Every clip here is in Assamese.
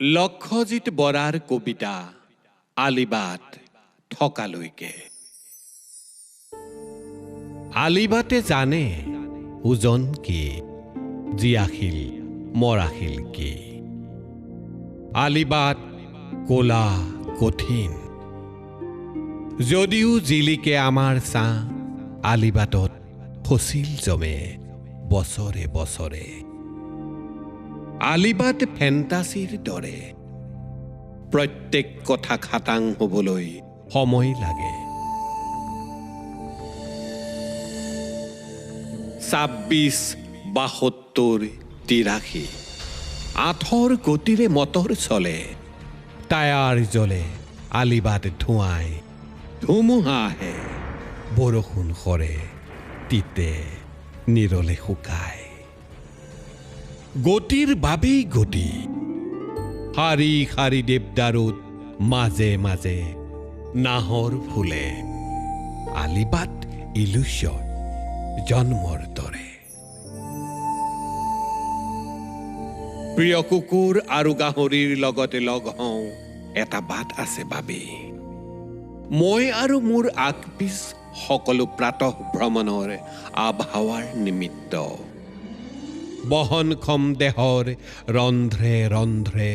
লক্ষ্যজিৎ বৰাৰ কবিতা আলিবাট থকালৈকে। আলিবাটে জানে ওজন কি, জীয়াশিল মৰাশিল কি। আলিবাট ক'লা কঠিন, যদিও জিলিকে আমাৰ ছাঁ। আলিবাটত ফচিল জমে বছৰে বছৰে। আলিবাট ফেণ্টাছিৰ দৰে, প্ৰত্যেক কথা খাটাং হ'বলৈ সময় লাগে। 26, 72, 83 আঠৰ গতিৰে মটৰ চলে, টায়াৰ জ্বলে, আলিবাট ধোঁৱাই ধুমুহা আহে, বৰষুণ সৰে, তিতে নিৰলে শুকায়। গতিৰ বাবেই গতি, শাৰী শাৰী দেৱদাৰুত মাজে মাজে নাহৰ ফুলে। আলিবাট ইলুশ্যন জন্মৰ দৰে। প্ৰিয় কুকুৰ আৰু গাহৰিৰ লগতে লগ হওঁ, এটা বাট আছে বাবেই। মই আৰু মোৰ আগ পিছ সকলো প্ৰাতঃ ভ্ৰমণৰ আবহাৱাৰ নিমিত্ত। বহনক্ষম দেহৰ ৰন্ধ্ৰে ৰন্ধ্ৰে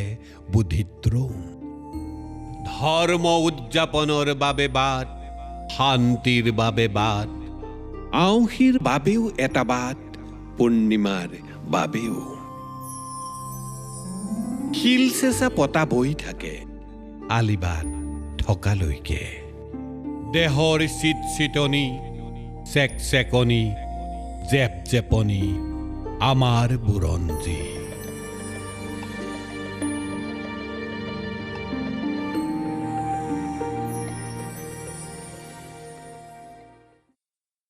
বুদ্ধিদ্ৰোম। ধৰ্ম উদযাপনৰ বাবে বাট, শান্তিৰ বাবে বাট, আউসীৰ বাবেও এটা বাট, পূৰ্ণিমাৰ বাবেও। শিল চেঁচা পতা বৈ থাকে আলিবাট থকালৈকে। দেহৰ চিট চিটনি, চেক চেকনি, জেপ জেপনি আমাৰ বুৰঞ্জী।